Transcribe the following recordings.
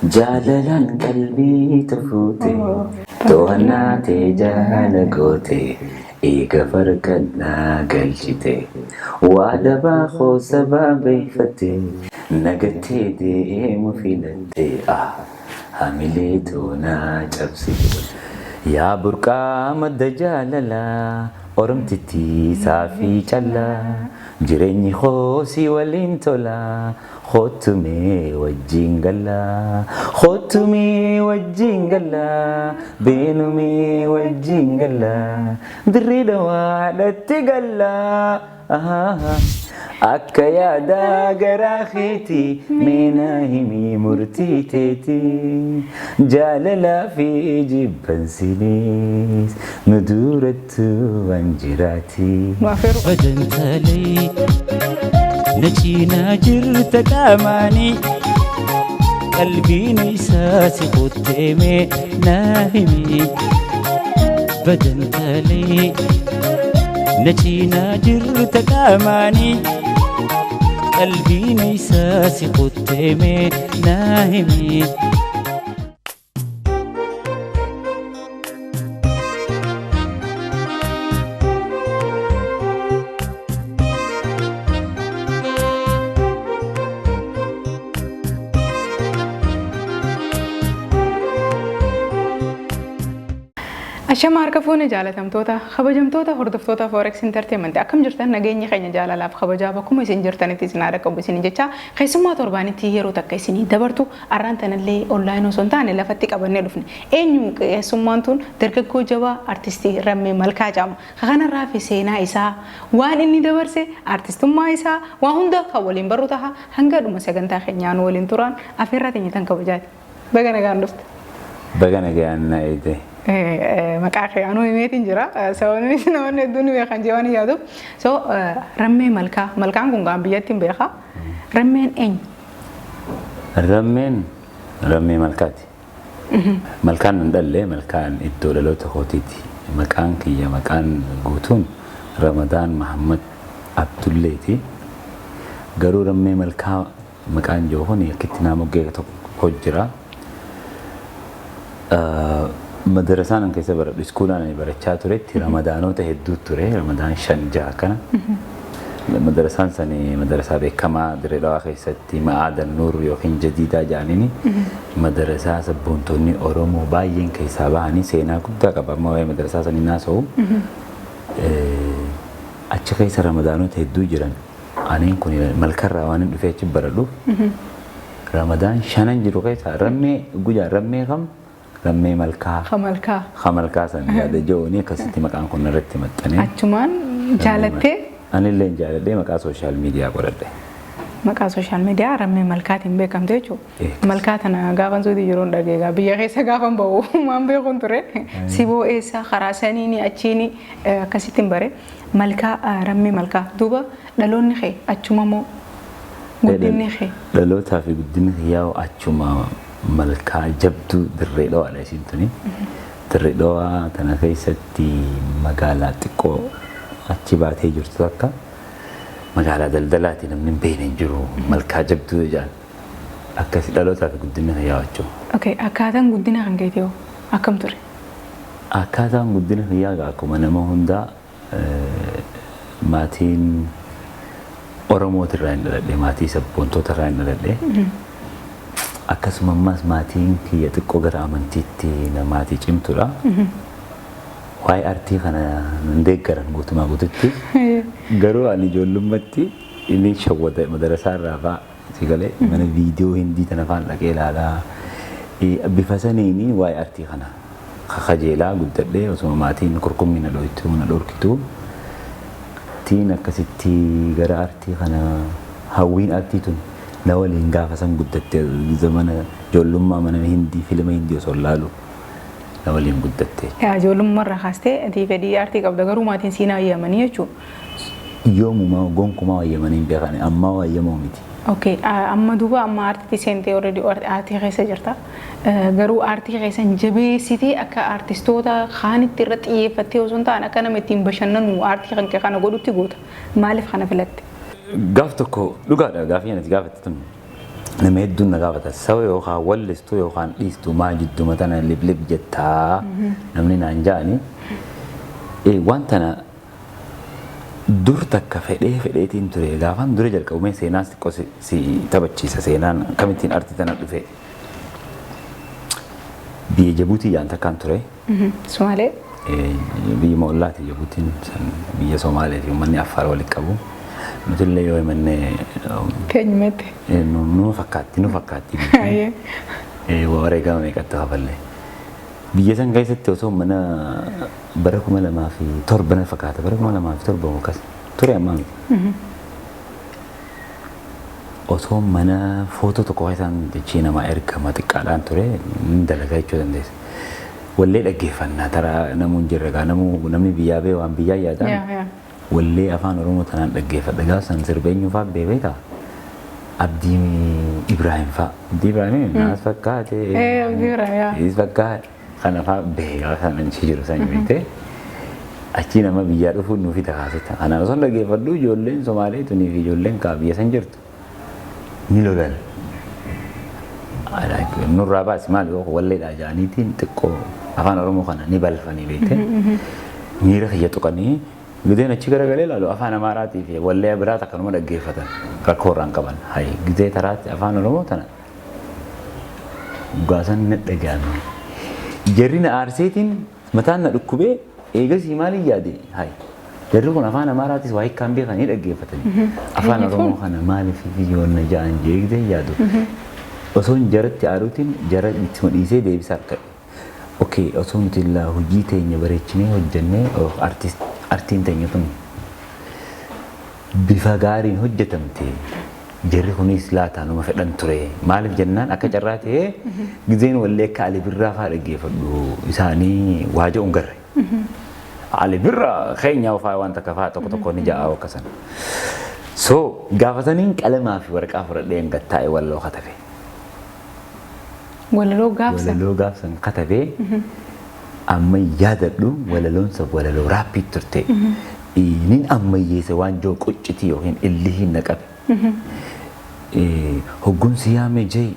Jaalalaan qalbii tufuute, to'annaa tee jaala goote, eega farkannaa galchite. Waa dhabaa koo sabaa beeyfatte, nagattee deemu filatte. Ah, hamilee toonaa cabsite. Yaa burqaa madda jaalalaa, Oromtittii saafii callaa, jireenyi koo si waliin tolaa, kottu mee wajjin gallaa, kottu mee wajjin gallaa, beenu mee wajjin gallaa, Dirree Dhawaadhatti gallaa. Akka yaada garaa keetii mee naa himi murtii teetii, jaalalaa fi jibbansinis nu durattu waan jiraati. Nu afeeruu qabda. Badantalee na cinaa jirta qaamaanii, qalbiin isaa si kutteemee naa himi. Badantalee na cinaa jirta qaamaanii, qalbiin isaa si kutteemee naa himi. Ashama harka fuune, jaalatamtoota, kabajamtoota hordoftoota Forex Entertainment, akkam jirtan? Nageenya keenya jaalalaaf kabajaa bakkuma isin jirtanitti isin haadha qabu isin jecha, keessummaa torbaanitti yeroo takka isinii dabartu arraan tanallee online osoo hin taane lafatti qabannee dhufne. Eenyu keessummaan tun? Dargaggoo jabaa artistii Rammee Malkaa jedhama. Kanarraa fi seenaa isaa, waan inni dabarse, artistummaa isaa, waa hunda kan waliin barru taha. Hanga dhuma sagantaa keenyaan waliin turaan afeerraa teenya tan kabajaati. Baga nagaan dhufte. Baga nagaan na eegde. Maqaa kee anuu himeetiin jira. Sababni isaa namoonni hedduun ni beekan jee waan hin yaaduuf. So Rammee Malkaa. Malkaan kun gaan biyyatti hin beeka. Rammeen eenyu? Rammeen Rammee Malkaati. Malkaan nan dhalle, Malkaan iddoo dhaloota kootiiti. Maqaan kiyya, maqaan guutuun Ramadaan Mahammad Abdulleeti. Garuu Rammee Malkaa maqaan jiru kun akkitti naa moggee tokko jira. Madarasaan an keessa baradhu, iskuulaan ani barachaa turetti ramadaanota hedduu ture, Ramadaan shan jaha kana. Madarasaan sani madarasaa beekamaa Dirree Dhawaa keessatti Ma'aadan Nuur yookiin Jadiidaa jedhaniini, madarasaa sabboontonni Oromoo baay'een keessaa bahanii, seenaa guddaa qaba. Amma waa'ee madarasaa sanii naasa'u. Achi keessa ramadaanota hedduu jiran. Aniin kun Malkarraa waan hin dhufee achi baradhuuf, Ramadaan shanan jiru keessaa Rammee guyyaa Rammee kam, Rammee Malkaa. Ka Malkaa. Ka Malkaa san yaada ji'ooni akkasitti maqaan kun irratti maxxanee. Achumaan jaalattee. Anillee jaaladhee maqaa social media godhadhe. Maqaa social media Rammee Malkaatiin beekamte jechuudha. Malkaa tana gaafan suutii jiruun dhageegaa biyya keessa gaafan ba'u waan beekuun ture. Siboo eessa karaa saniini achiini akkasitti hin bare. Malkaa, Rammee Malkaa, duuba dhaloonni kee achuma moo guddinni kee? Dhalootaa fi guddinni kiyyaa achuma Malkaa Jabduu Dirree Dhawaadha isiin tuni. Dirree Dhawaa tana keessatti magaalaa xiqqoo achi baatee jirtu takka, magaalaa daldalaati, namni hin beekne hin jiru, Malkaa Jabduu jedhan. Akkasi dhalootaa fi guddinni kiyyaa achuma. Okay, akkaataan guddina kan keetii hoo akkam ture? Akkaataan guddina kiyyaa egaa akkuma nama hundaa maatiin Oromootirraa hin dhaladhe, maatii sabboontoota irraa hin dhaladhe. Akkasuma ammas maatiin kiyya xiqqoo gara amantiitti maatii cimtuudha. Waa'ee artii kana nan deeggaran guutumaa guututti. Garuu ani ijoollummaatti inni shawwata madarasaa irraa fa'a si galee mana viidiyoo Hindii tana faan dhaqee ilaalaa. Bifa saniini waa'ee artii kana kakajeelaa guddadhee, osuma maatiin kurkummii na dhoytu na dhorkitu. Tiin akkasitti gara artii kana, hawwiin artii tun na waliin gaafa san guddatte, zamana ijoollummaa mana Hindii, filima Hindii osoo laalu na waliin guddatte. Yaa, ijoollummaa irraa kaastee ati fedhii aartii qabda, garuu maatiin siin hayyamanii jechuudha. Yoomumaa gonkumaa wayyamanii hin beekan, ammaa wayyamoo miti. Okay, amma duuba amma aartiitti seentee, already aartii keessa jirta. Garuu aartii keessan jabeessitee akka aartistoota kaanitti irra xiyyeeffattee osoo hin taane, akka nama ittiin bashannanu aartii kan kee kana godhutti goota. Maaliif kana filatte? Gaaf tokko dhugaadha gaafii ati gaafatte tun. Nama hedduun na gaafata. Saba yookaan wallistuu yookaan dhiistuu maa jidduma tana liblib jettaa namni naan ja'ani. Waan tana dur takka fedhee fedheetiin ture. Gaafaan dura jalqabumee seenaas xiqqoo si taphachiisa, seenaan akkamittiin artii tana dhufe. Biyya Jabuutii jaan takkaan ture. Sumaalee. Biyya Moollaati Jabuutiin, biyya Somaalee fi uummanni Affaar walitti qabu. Nutillee yoo himannee Keenyumatti. Nu fakkaatti, nu fakkaatti. Wareegama meeqatti kafallee. Biyya san keessatti osoo mana bara 2007 na fakkaata, bara 2007 akkas ture, ammaa miti. Osoo mana footoo tokko keessaan jechii namaa ergama xiqqaadhaan ture dalagaa jechuu dandeessa. Wallee dhaggeeffannaa taraa namuu hin jirre gaa, namuu namni biyyaa bee waan biyyaa yaadaan wallee afaan Oromoo tanaan dhaggeeffadha. Gaafa san sirbeenyuu fa'aa beekaa. Abdii Ibrahim fa'aa. Abdii Ibrahim naas fakkaate. Abdii Ibrahim, yaa. Is fakkaate. Kana fa'aa beekaa san achi jiru san beektee. Achii nama biyyaa dhufuun nuufi takaasetta. Kanaaf osoo dhaggeeffadhu ijoolleen Somaalee tunii fi ijoolleen kaa biyya san jirtu ni lolan. Nurraa baasi maal yoo walleedhaa jedhaniitiin xiqqoo afaan Oromoo kana ni balfanii beektee. Miira kiyya tuqanii gideen achi garagalee ilaalu afaan Amaaraatii fi wallee biraa takkanuma dhaggeeffatan rakkoo irraan qaban. Hayi, gidee taraatti afaan Oromoo tana dhugaasan na dhaga'ame. Jarri na aarseetiin mataan na dhukkubee eegasii maaliin yaade, hayi, jarri kun afaan Amaaraatis waa hiikkaan beekanii dhaggeeffatanii. Afaan Oromoo kana maaliif yoonna ja'an jeegdee yaadu. Osoo jaratti aaruutiin jara itti dhiisee deebisa harkadhe. Okay, osoo nuti illaa hojii teenya bareechinee hojjennee, artiin teenya tun bifa gaariin hojjetamte, jarri kunis laataa numa fedhan ture. Maaliif jennaan, akka carraa ta'ee gizeen wallee akka Ali Birraa fa'aa dhaggeeffadhu isaanii waa jedhu hin garre. Ali Birraa keenya fa'aa waan takka fa'aa tokko tokko ni ja'a akkasan. So gaafataniin qalamaa fi waraqaa fudhadhee hin gattaa'e, walloo katabe. Walaloo gaafsan. Walaloo gaafsan katabee amma yaadadhu, walaloon san walaloo raappii turte. Nin ammayyeesse, waan joo quccitii yookiin illihiin na qabe. Hoggunsi yaame jee,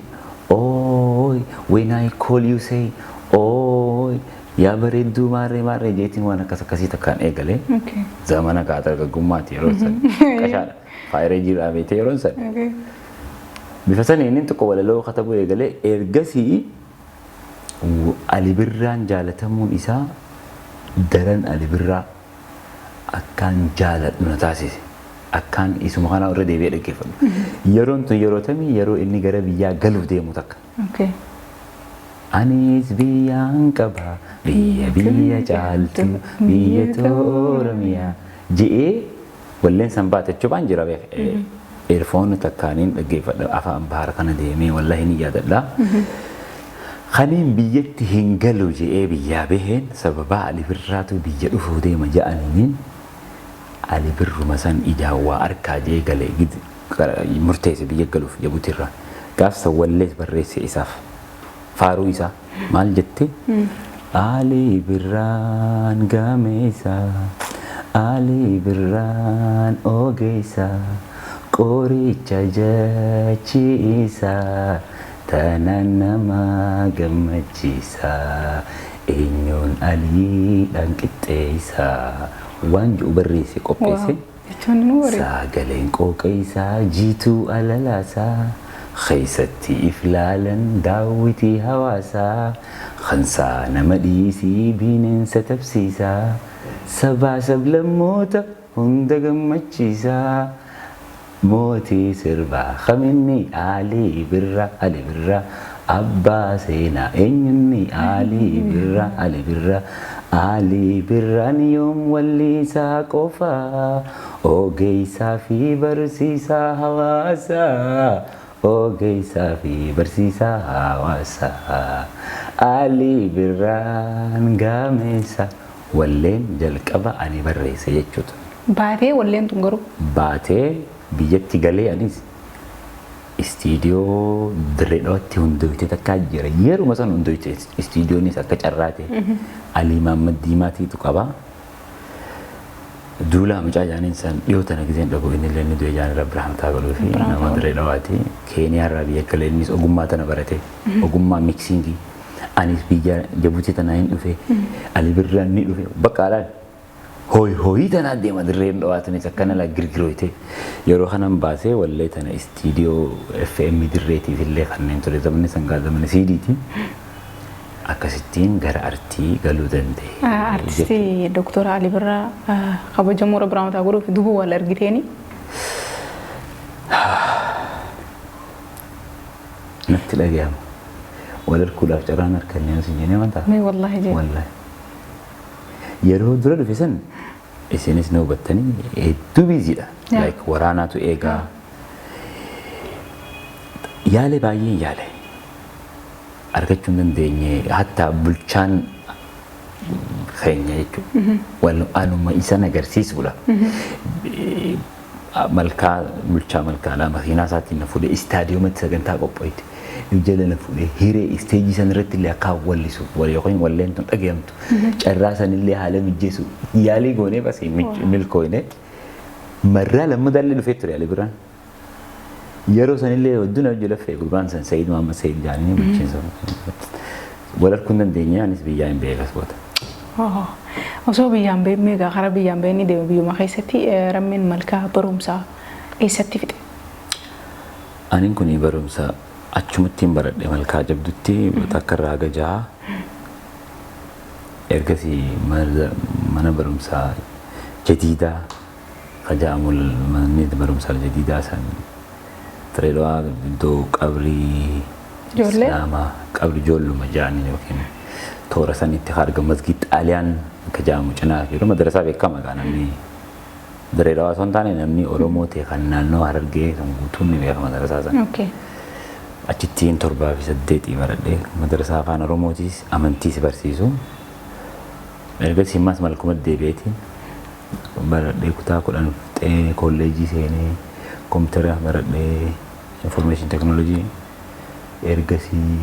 ooy, when I call you say ooy, yaa bareedduu maarree maarree jeetiin waan akkas akkasii takkaan eegalee. Zamana kaa dargaggummaati yeroo san, qashaadha. Faayiree jiraa beetee yeroon san. Bifa saniin inni tokko walaloo katabuu eegalee. Ergasii Ali Birraan jaalatamuun isaa daran Ali Birraa akkaan jaaladhu na taasise. Akkaan isuma kana irra deebi'ee dhaggeeffadhu. Yeroon tun yeroo tamii, yeroo inni gara biyyaa galuuf deemu takka. Anis biyyaan qaba, biyya biyya caaltu, biyya Oromiyaa je'ee walleen san baate jechuun jira beek. Earphone takkaaniin dhaggeeffadha, afaan bahar kana deemee, wallahi ni yaadadha. Kaniin biyyatti hin galu je'ee biyyaa baheen sababa Ali Birraatu biyya dhufuu deema je'aniin, Ali Birruma san ijaan waa arkaa je'ee galee murteesse biyya galuuf Jabuutirraa. Gaafsa wallees barreesse isaaf, faaruu isaa maal jette? Ali Birraan gameessa, Ali Birraan ogeessa, qoricha jechi isaa tanaan nama gammachiisa, eenyuun Aliidhaan qixxeessa waan jedhu barreesse, qopheesse. Jechuun nu wareega. Sagaleen qooqeessaa jiituu alalaasaa keessatti iflaalan daawwitii hawaasaa, kansaa nama dhiisii bineensa tabsiisaa, sabaa sablammoota hunda gammachiisaa, mootii sirbaa kaminni Alii Birra, Ali Birra abbaa seenaa, eenyunni Alii Birra, Ali Birra, Alii Birraan yoom wallisaa qofa, ogeessaa fi barsiisaa hawaasaa, ogeessaa fi barsiisaa hawaasaa, Alii Birraan gameessa. Walleen jalqaba ani barreesse jechuudha. Baatee walleen tun garuu. Baatee biyyatti galee anis istiidiyoo Dirree Dhawaatti hundoyte takkaa jira. Yeruma san hundoyte istiidiyoonis akka carraa ta'e. Alii Maammad Diimaatiitu qaba. Duulaa mucaa jaaniin san dhiyoo tana gizeen dhabu, inni illee ni du'e jaan, Rabbi rahmataa godhuu fi nama Dirree Dhawaati. Keeniyaa irraa biyya galee innis ogummaa tana barate, ogummaa mixingii. Anis biyya Jabuutii tanaa hin dhufe, Ali Birraan ni dhufe, bakka alaan hooyi hooyii tanaa deema. Dirreen Dhawaatunis akkana laa girgirooyte. Yeroo kanan baasee wallee tana istiidiyoo FM Dirreetiif illee kanneen ture, zamanni sangaa zamani CDti. Akkasittiin gara artii galuu danda'e. Artistii Dooktor Ali Birraa kabajamoo Rabbi rahmataa godhuuf duuba wal argiteeni. Natti dhaga'ama. Wal arguudhaaf carraan harkannee osoo hin jennee amantaa? Mee wallaahi jee. Wallaahi. Yeroo dura dhufe san isinis na hubattanii, hedduu busydha. Like waraanaatu eegaa. Yaale, baay'een yaale. Argachuu hin dandeenye, hatta bulchaan keenya jechuudha. Wal anuma isan agarsiisuudha. Malkaa bulchaa malkaalaa makiinaa isaatiin na fuudhee istaadiyoomatti sagantaa qopho'etti. Jala na fuudhee hiree isteejii san irratti illee akka wallisu wal yookiin walleen tun dhagayamtu. Carraa sanillee haala mijeessu yaalii goonee bas milkooyne. Marraa lammadaallee dhufee ture Ali Birraan. Yeroo sanillee hedduu na hojii laffee gurbaan san Sayid Muhammad Sayid jaanii bulchiinsa. Wal arguu hin dandeenye, anis biyyaa hin beekas booda. Osoo biyyaan beekne egaa karaa biyyaan beekne deeme, biyyuma keessatti rammeen malkaa barumsaa eessatti fixe? Anin kun barumsa achumatti hin baradhe, Malkaa Jabdutti takka irraa haga jaha. Ergasii mana barumsaa jadiidaa ka jedhamu, manni barumsaa jadiidaa san Dirree iddoo qabrii Ijoollee? Islaamaa, qabri ijoolluma jedhanii yookiin toora sanitti ka argamu, masgiid Xaaliyaan ka jedhamu cinaa jiru, madarasaa beekama gaa. Namni Dirree Dhawaa osoo hin taane namni Oromoo ta'e kan naannoo Harargee kan guutuun ni beeka madarasaa sana. Achittiin torbaa fi saddeetii baradhee, madarasaa afaan Oromootis amantiis barsiisu. Ergasii ammas malkumatti deebi'eetiin baradhee, kutaa 10 fixee kolleejjii seenee koompitara baradhee, information technology ergasii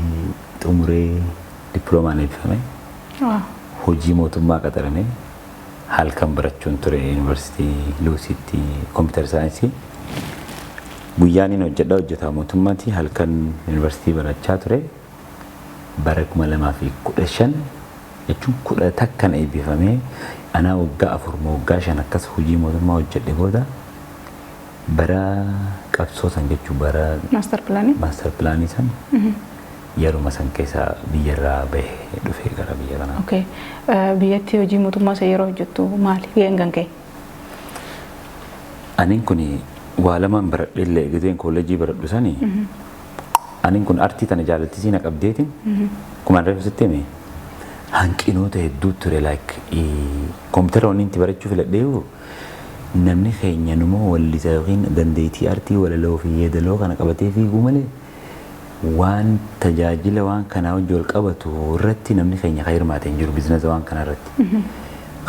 xumuree dippiloomaan eebbifame. Hojii mootummaa qaxaramee halkan barachuun ture yuunivarsiitii Luusiitti computer science. Guyyaan inni hojjedha hojjetaa mootummaati, halkan yuunivarsiitii barachaa ture. Bara 2015 jechuun 11n eebbifamee, anaa waggaa 4 moo waggaa 5 akkas hojii mootummaa hojjedhe booda bara qabsoo san jechuun bara Master planii. Master planii san yeruma san keessa biyyarraa bahee dhufee gara biyya kanaa. Okay. Biyyatti hojii mootummaa isa yeroo hojjettu maali? Gaheen kan ka'e? Anin kun waa lamaan baradhe illee, gizeen kolleejjii baradhu sani anin kun artii tana jaalattisii na qabdeetiin akkuma reefu sitti hime hanqinoota hedduu ture. Like koompitara wanni itti barachuu filadheeyu namni keenya numoo wallisa yookiin dandeettii artii walaloo fi yeedaloo kana qabatee fiiguu malee waan tajaajila waan kanaa wajji wal qabatu irratti namni keenya kan hirmaate hin jiru businessa waan kana irratti.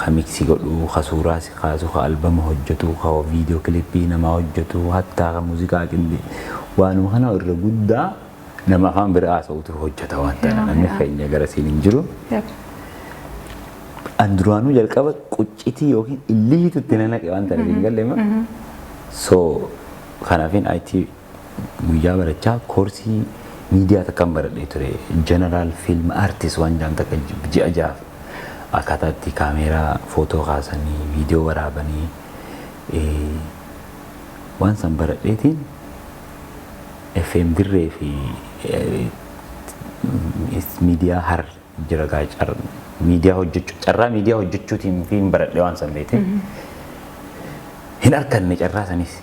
Ka mix godhu, ka suuraa si kaasu, ka albama hojjetu, ka video clipii namaa hojjetu, hattaa ka muuziqaa qinde, waanuma kana irra guddaa nama afaan biraa haasa'utu hojjeta waan ta'eef namni keenya garasiin hin jiru. An duraanuu jalqaba quccitii yookiin illihiitu itti na naqe waan ta'eef hin galle ma. So kanaafin IT guyyaa barachaa koorsii miidiyaa takkan baradhee ture. General Film Artist waan jedhamu takka ji'a 6f akkaataa itti kaameeraa footoo kaasanii viidiyoo waraabanii waan san baradheetiin FM Dirree fi miidiyaa Harar jira gaa miidiyaa hojjechuu, carraa miidiyaa hojjechuutiin fi hin baradhe waan san beete. Hin arganne carraa sanis.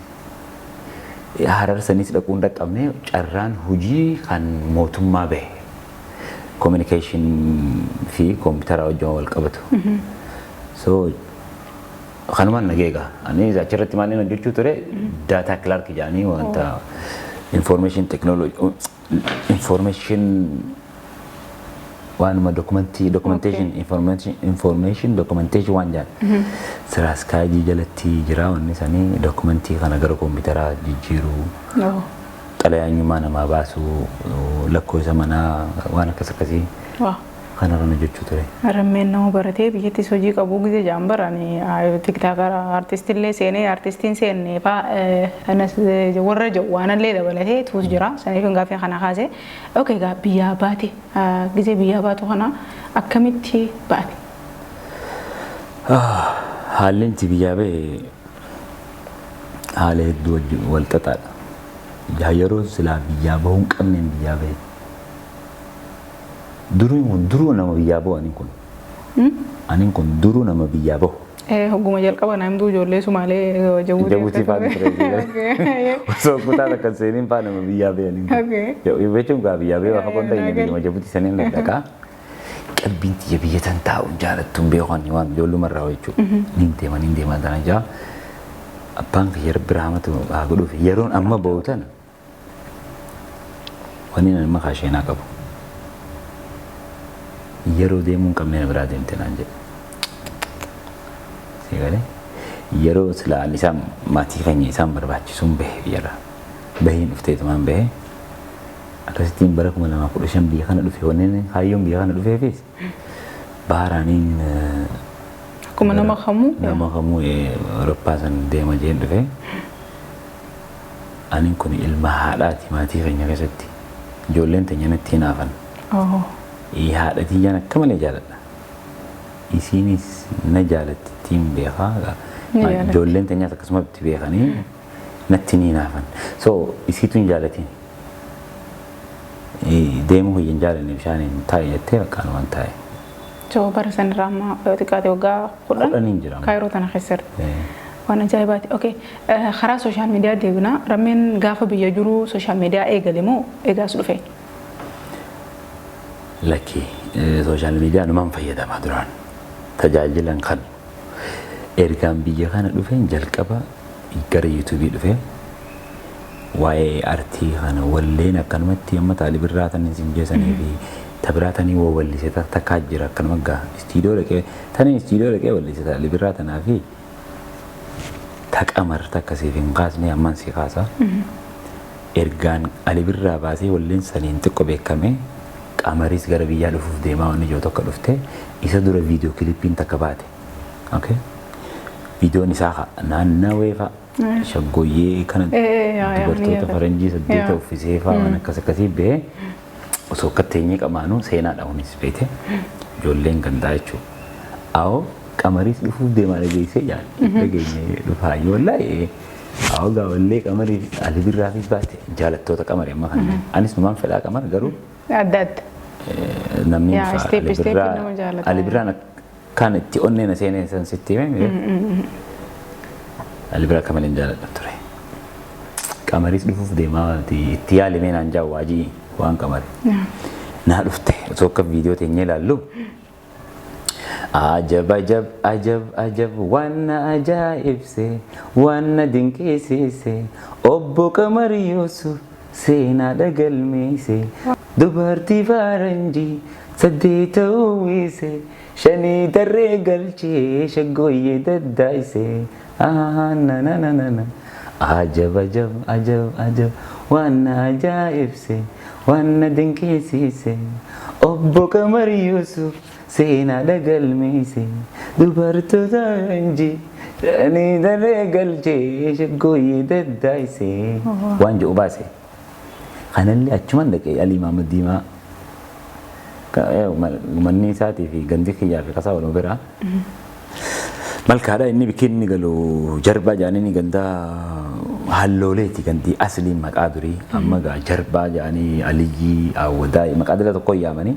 Harar sanis dhaquun dhaqqabne, carraan hojii kan mootummaa bahe. Communication fi koompitara wajjin wal qabatu. So kanumaan nageega. Ani achirratti maaliin hojjechuu ture, data clerk jedhanii wanta information technology, information waanuma documentii, documentation, information documentation waan jedhan. Sira askaajii jalatti jira wanni sanii, documentii kana gara koompitaraa jijjiiruu, xalayaa eenyummaa namaa baasuu, lakkoofsa manaa, waan akkas akkasii. Kana kana jechuu ture. Rammeen nama baratee biyyattis hojii qabu gisee jaan barani TikTokara artistillee seenee artistiin seenne faa warra waanallee dabalatee tuus jira. Saniif gaaffii kana kaase. Okay, gaa biyyaa baate, gisee biyyaa baatu kana akkamitti baate? Haalli itti biyyaa bahe haala hedduu wajjin wal xaxaadha. Yeroo silaa biyyaa bahuu hin qabneen biyyaa bahe. Duruu nama biyyaa bahu ani kun. Ani kun duruu nama biyyaa bahu. Hogguma jalqaba namtu ijoollee Sumaalee Jabuutii. Jabuutii fa'aa ture. Osoo kutaa takka seeniin fa'aa nama biyyaa bahe ani kun. Jechuun gaa biyyaa bahe bakka qonta inni biyyuma Jabuutii saniin dhaqaa. Qalbiin tiyya biyya tan taa'u jaalattuun beeku ani waan ijoollumarraa jechuudha. Niin deema, niin deema tana jaa. Abbaan kiyya Rabbi rahmatu haa godhuuf, yeroon amma bahu tana wanni nama kaasheenaa qabu. Yeroo deemuu hin qabne na biraa deemte naan jedhe. Si galee, yeroo silaa isaan maatii keenya isaan barbaachisuun bahe biyyarraa. Baheen dhufteetumaan bahe. Akkasittiin bara 2015 biyya kana dhufe. Wanni kaayyoon biyya kana dhufeefis baaraaniin Akkuma nama kamuu. Nama kamuu Awurooppaa san deema jeen dhufe. Ani kun ilma haadhaati maatii keenya keessatti. Ijoolleen teenya natti hinaafan. Haadha tiyyaan akka malee jaaladha. Isiinis na jaalatti ittiin beekaa. Ijoolleen teenyaas akkasuma itti beekanii natti ni hinaafan. So isiitu hin jaalatin. Deemuu kiyya hin jaalanne, bishaaniin taa'e jettee bakka anumaan taa'e. So bara sanirraa amma yoo xiqqaate waggaa 10 10n jira. Kaayiroo tana keessatti. Waan ajaa'ibaati. Okay. Karaa social media deebina. Rammeen gaafa biyya jiru social media eegale moo eegaas dhufe? Lakki, social media numaan fayyadamaa duraan. Tajaajilan kan ergaan biyya kana dhufeen jalqaba gara YouTubeii dhufee waa'ee artii kana walleen akkanumatti amma taalibirraa tanii sin jeesanii fi tabiraatanii waa wallise takkaa jira, akkanuma gaa istiidiyoo dhaqee tanii istiidiyoo dhaqee wallise taalibirraa tanaa fi taqamar takka siif hin kaasne ammaan si kaasa. Ergaan alibirraa baasee walleen saniin xiqqoo beekame, qamariis gara biyyaa dhufuuf deemaa wanni jiru tokko dhufte, isa dura viidiyoo kiliippiin takka baate. Okay? Viidiyoon isaa naannawee fa'a shaggooyyee kana dubartoota faranjii saddeeta uffisee fa'a waan akkas akkasii bahee osoo akka teenyee qamaanuu seenaadha kunis beete ijoolleen gandaa jechuudha. Awoo, qamariis dhufuuf deemaa dhageessee jaal dhageenye dhufaa wallaahi. Awoo, gaa wallee qamarii alibirraafis baate, jaalattoota qamarii amma kana anis numaan fedhaa qamar garuu Adda adda. Namni Yaa, step nama jaalata. Alibirraan akkaan itti onnee na seenee san sitti hime, alibirraa akka malee hin jaaladha ture. Qamariis dhufuuf deemaa itti yaalimee naan jaaww waajii waan qamarii. Naa dhufte osoo akka viidiyoo teenyee ilaallu. Ajab, ajab, ajab, ajab, waan na ajaa'ibse, waan na dinqisiise, obbo Qamar Yuusuf seenaa dhagalmeesse, dubartii faranjii saddeeta uwwise, shanii tarree galchee shaggooyyee daddaayise na na na na na. Ajab, ajab, ajab, ajab, waan na ajaa'ibse, waan na dinqisiise, obbo Qamar Yuusuf seenaa dhagalmeesse, dubartoota faranjii shanii tarree galchee shaggooyyee daddaayise waan jedhu baase. Kanallee achumaan dhaqee Alii Maamad Diimaa manni isaatii fi gandi kiyyaa fi kasaa waluma biraa. Malkaadha inni bikki inni galu jarbaa jedhanii ganda hallooleeti, gandi asliin maqaa durii, amma gaa jarbaa jedhanii Aliyyii Awwadaa maqaa dila tokko yaamanii,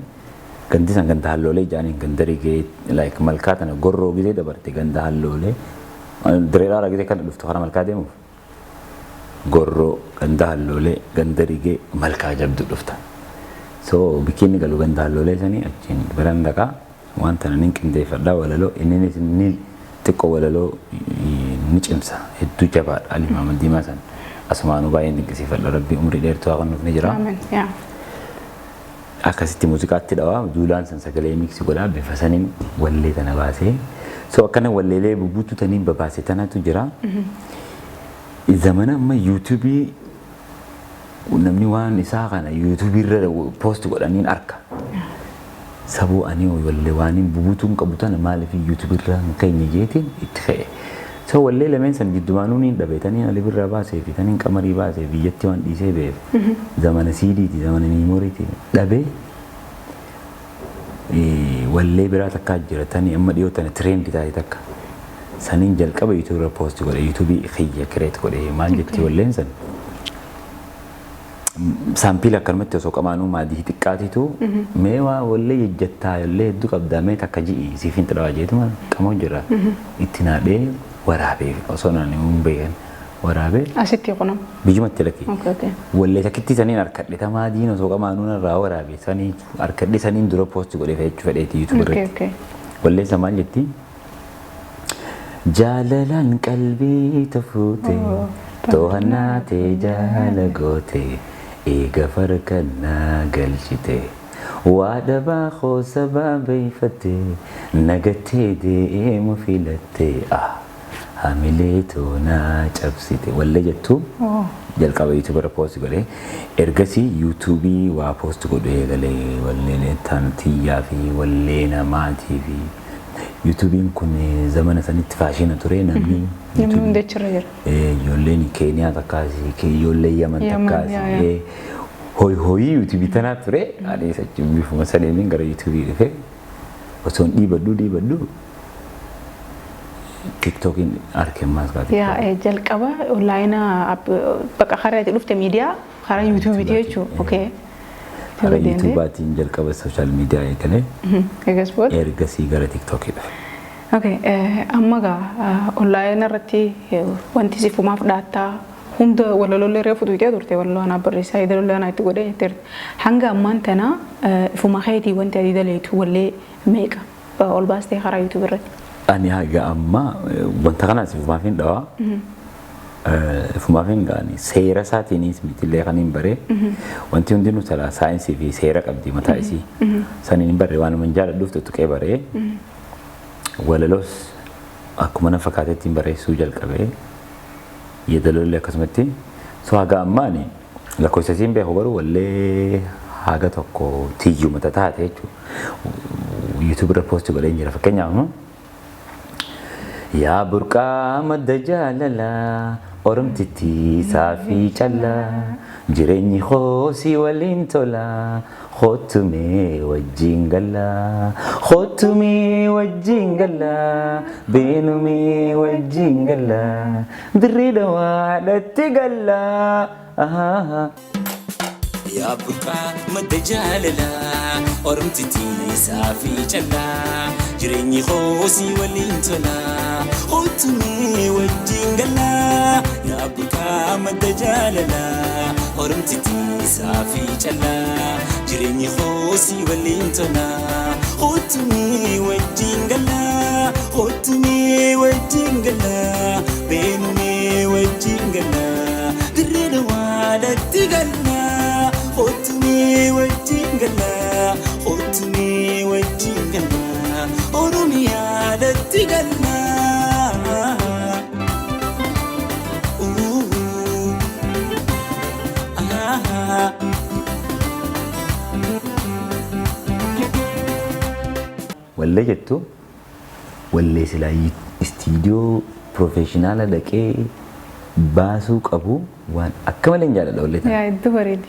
gandi san ganda halloolee jedhanii, ganda rigee like malkaa tana gorroo gisee dabarte, ganda halloolee direedhaa gisee kana dhuftu karaa malkaa deemuuf gorroo, ganda halloolee, ganda rigee, malkaa jabdu dhufta. So bikki inni galu ganda halloolee sanii achiin biran dhaqaa waan tana nin qindeeffadhaa, walaloo inninis ni xiqqoo walaloo ni cimsa, hedduu jabaadha Ali Maamad Diimaa san asumaanuu baay'een dinqisiifadha, Rabbi umrii dheertuu haa kennuuf ni jira. Amiin. Yaa. Akkasitti muuziqaatti dhawaa, duulaan san sagalee mix godhaa, bifa saniin wallee tana baasee, so akkana walleelee bubbuutu taniin babaase tanatu jira. Zamana amma YouTubeii namni waan isaa kana YouTubeii irra post godhaniin arka. Sabuu ani wallee waan hin bubuutuun qabu tana maaliif YouTube irraa hin keenye jeetiin itti ka'e. So wallee lameen san jiddumaanuu niin dhabe, taniin Ali Birraa baasee fi taniin Qamarii baasee biyyatti waan dhiisee beef zamana CDti, zamana memoryti dhabee. Wallee biraa takkaa jira, tani amma dhiyoo tana trend taate takka. Saniin jalqaba YouTube irra post godhe, YouTube kiyya create godhe. Maal jetti walleen san? Sample akkanumatti osoo qamaanuu maadii xiqqaatitu mee waa wallee jejjettaa, wallee hedduu qabdaa, mee takka ji'i siif hin xidhawaa jeetuma qamoo jira. Itti naadhee waraabee, osoo naan hin beekan waraabee. Asitti kunam. Biyyumatti lakki. Okay, okay. Wallee takkitti saniin harkadhe, tamaadiin osoo qamaanuu narraa waraabe sanii harkadhe, saniin dura post godhee jechuu fedheeti YouTube irratti. Wallee isa maal jetti? Jaalalaan qalbii tafuute, to'annaa tee jaala goote, eega farkannaa galchite, waa dhabaa koosabaa beeyfatte, nagattee deemu filatte, ah hamilee toonaa cabsite wallee jettu. Jalqaba YouTube irra post godhee, ergasii YouTube waa post godhee eegalee, wallee tan tiyyaa fi wallee namaatii fi YouTubein kun zamana sanitti fashion ture, namni Namni hundi achirra jira. Ijoolleen Keeniyaa takkaas, ijoollee Yaman Yaman, takkaas yaa, yaa. Hoyi hoyii YouTube tanaa ture. Anis achi bifuma saniin gara YouTube dhufe. Osoo hin dhiibadhu dhiibadhu TikTokin arke ammaas kaa. Yaa, jalqaba online bakka karaa itti dhufte miidiyaa karaa YouTubeiiti jechuudha. Okay. Karaa YouTubaatiin jalqaba social media eegalee. Eegas booda. Ergasii gara TikTokii dhufe. Okay, amma gaa online irratti wanti si fumaaf dhaattaa hunda walaloolee reefu tuutee turte, walaloo anaa barreessaa, yeedaloo anaa itti godhee jetteerta. Hanga ammaan tana ifuma keetii wanti ati daleetu wallee meeqa ol baastee karaa YouTube irratti? Ani haga ammaa wanta kanas ifumaaf hin dhawaa. Ifumaaf hin gaani, seera isaatiinis mitillee kan hin baree. Wanti hundinuu sala saayinsii fi seera qabdi mataa isii. Saniin hin barree, waan man jaaladhuuf tuttuqee baree. Walaloos akkuma na fakkaatetti hin barreessuu jalqabee. Yeedaloollee akkasumatti. So haga ammaani lakkoofsa isiin beeku, garuu wallee haga tokko tiyyuma taate jechuudha. YouTube irra post godhee jira fakkeenyaaf. Yaa burqaa madda jaalalaa, oromtittii saafii callaa, jireenyi hoosii waliin tolaa, kootumee wajjin gallaa, kootumee wajjin gallaa, beenumee wajjin gallaa, dirree dawaadhatti gallaa. Yaa burqaa madda jaalalaa, oromtittii saafii callaa, jireenyi hoosii waliin tolaa, kootumee wajjin gallaa. Yaa burqaa madda jaalalaa, oromtittii saafii callaa, jireenyi hoosii waliin tolaa, kootumee wajjin gallaa, kootumee wajjin gallaa, beenumee wajjin gallaa, dirree dawaadhatti gallaa. Kootumee wajjin gallaa, kootumee wajjin gallaa, Oromiyaadhatti gallaa. Ooh. Ah. Wallee jettu wallee silaa istiidiyoo professional dhaqee baasuu qabu, waan akka malee hin jaalladha wallee tana. Yaa, hedduu bareedi.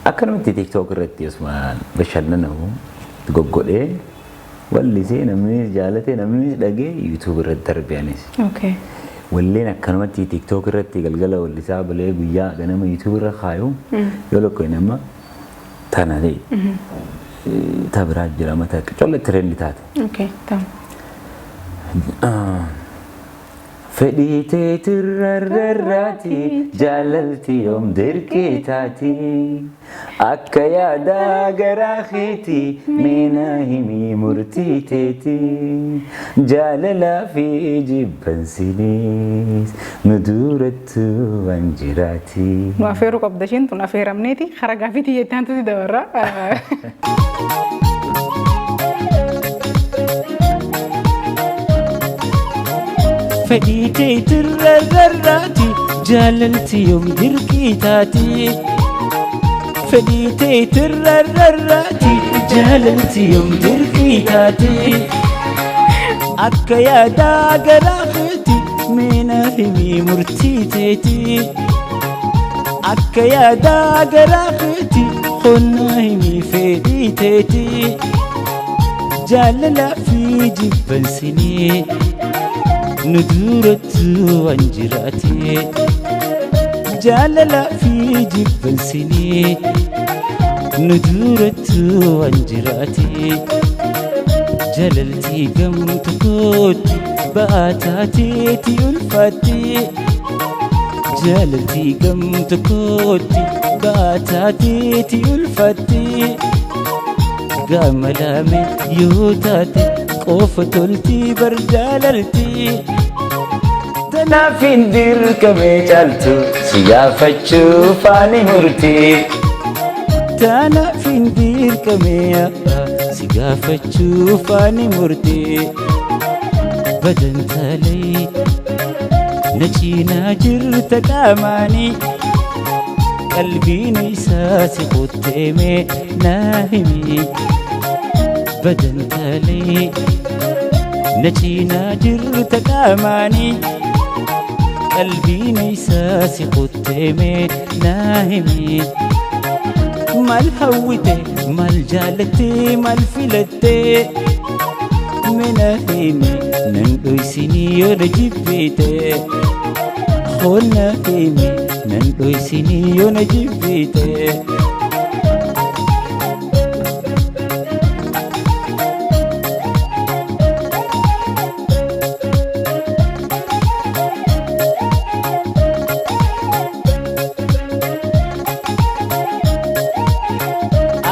Akkanumatti TikTok irratti osuma bashannanamu goggodhee wallisee, namni jaalate, namni dhagee, YouTube irratti darbe anis. Walleen akkanumatti TikTok irratti galgala wallisaa balee guyyaa ganama YouTube irra kaayu yoo lakkoofne amma tana ta'e, ta biraa jira mata colle trend taate. Okay. Tamam. Fedhii teetirrarrarraati, jaalalti yoom dirqii taati, akka yaadaa garaa keeti, meena himii murtii teeti, jaalalaa fi jibbansinis nu durattu waan jiraati. Nu afeeruu qabda, isheen tun afeeramneeti karaa gaaffii jettaan tuti dabarra. Fedhii teetirrarrarraati, jaalalti yoom dirqii taati. Fedhii teetirrarrarraati, Jaalalti yoom dirqii taate? Akka yaadaa garaa keeti, meena himi murtii teeti. Akka yaadaa garaa keeti, qonna himi fedhii teeti. Jaalalaa fi jibbansinii nu durattu waan jiraate. Jaalalaa fi jibbansinii nu durattu waan jiraate. Jaalalti gamtu kootti ba'aa taateeti ulfaatti. Jaalalti gamtu kootti ba'aa taateeti ulfaatti. Gama lame yoo taate qofa tolti bar jaalalti. Tanaaf hin dirqamee caaltu, si gaafachuuf ani murtii. Tanaaf hin dirqamee, si gaafachuuf ani murtii. Badantaalee na cinaa jirta qaamaanii, qalbiin isaa si qotteeme naa himi. Badantaalee na cinaa jirta qaamaanii, qalbiin isaa si qotteeme naa himi. Maal hawwite, maal jaalatte, maal filatte? Mina himi, nan dhoysinii yoo na jibbite. Qonna himi, nan dhoysinii yoo na jibbite.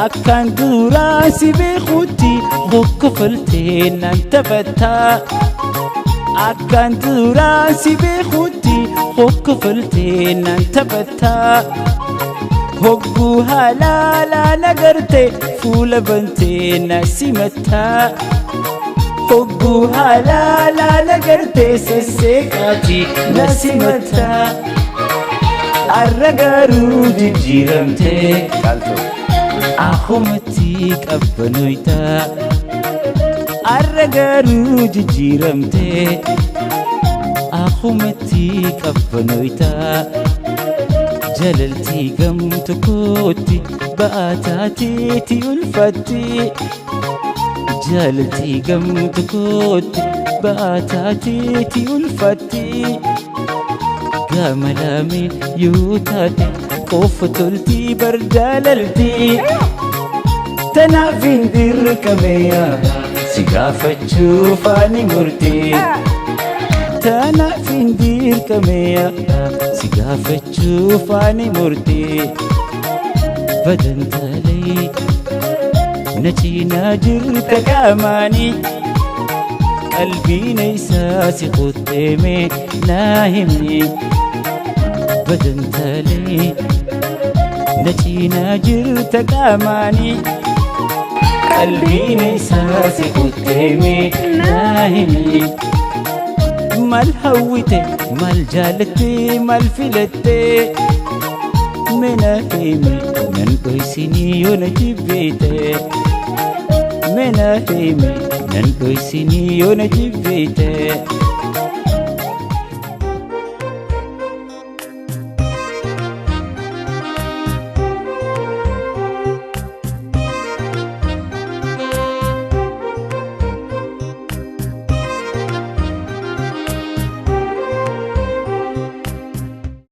Akkaan duraa si beekutti hokkofaltee nan taphattaa. Akkaan duraa si beekutti hokkofaltee nan taphattaa. Hogguu halaalaa nagarte fuula bantee na simattaa. Hogguu halaalaa nagarte sesseeqaati na simattaa. Arra garuu jijjiiramtee akkumatti qabbanoytaa. Arra garuu jijjiiramtee akkumatti qabbanoytaa. Jaalalti gamtu kootti ba'aa taateeti ulfaatti. Jaalalti gamtu kootti ba'aa taateeti ulfaatti. Gama lameen yoo taate qofa tolti bar jaalalti. Tanaaf hin dirqamee, si gaafachuuf ani murtii. Tanaaf hin dirqamee, si gaafachuuf ani murtii. Badantaalee na cinaa jirta qaamaanii, qalbiin isaa si qotteeme naa himi. Badantaalee na cinaa jirta qaamaanii, qalbiin isaa si qotteeme naa himi. Maal hawwite, maal jaalatte, maal filatte? Mina himi, nan dhoysinii yoo na jibbite. Mina himi, nan dhoysinii yoo na jibbite.